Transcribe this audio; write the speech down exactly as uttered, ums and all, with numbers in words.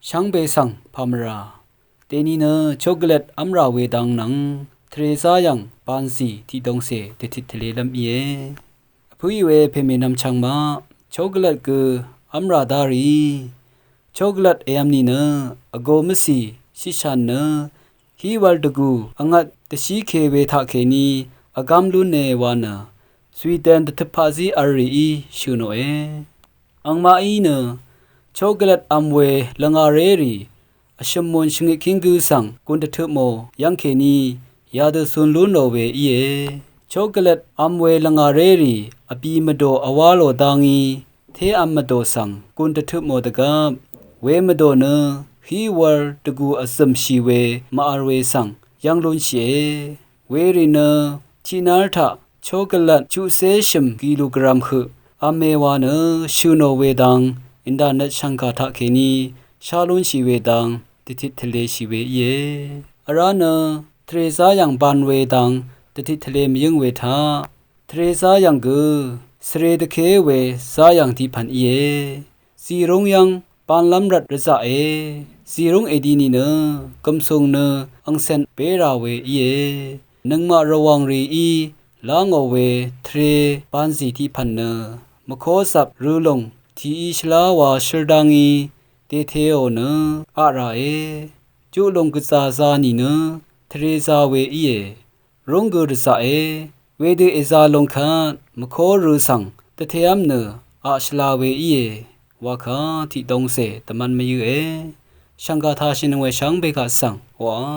Shvngbe svng pàmvrà dèni nø chocolate v́mrà we dang nvng Teresa yv̀ng banzì tiqdongcè dvtit tvlelv́m íe. Vpǿì we pèmènvm chvngmaq chocolate gø v́mrà dá rìí, chocolate èvm nìnø vgō mvcì shitshàn nø hí wv̄l dvgù vngvt dvshíke we taqkèní vgám lúne wa nø Sweden dvtøp paqzí v̄l rìí shø̀ nòe. Angmaqí nø chocolate v̄m we lvngàrérì vshø̀m mùn shvngøt kíng gø svng gùn dvtøpmò yv́ngkèní yadø cun lú nò we íe. Chocolate v̄m we lvngàrérì vbì mvdò vwá lò dá ngí té v̄m mvdò svng gùn dvtøpmò dvgvp we mvdò nø hí wv̄l dvgù vzø̀mshì we màvl we svng yv́ng lúnshìe. Werì nø tiqnv́r taq chocolate chuqcé shø̀m kilogram høq v̄me wa nø shø̀ nò we dang internet shv̀ngkà taqkèní shá lúnshì we dang dvtit tvleshì we íe. Vrá nø Teresa yv̀ng ban we dang dvtit tvle mvyǿng we taq Teresa yv̀ng gø svre dvké we záyv̀ng tiqpv̀n íe. Zìrúng yv́ng banlv́m rvt rvzaqe. Zìrúng èdi nìnø gv̀msùng nø angcv̀n bérà we íe. Nøngmaq Rvwàng rìí lá ngò we tvre banzì tiqpv̀n nø mvkózap rølùng tìí shvlá wa shǿl dá ngí dèteò nø aq ràe. Juqlùng gvzà za nìnø Teresa we íe. Rúng gø dvzaqe. Wedø èza lung kvt mvkó rø svng dvtev́m nø aq shvla we íe. Wakvt tiqdongcè dvmv̄n mvyǿe. Shv̀ngkà tashìnøng we shvngbe kaq svng oqà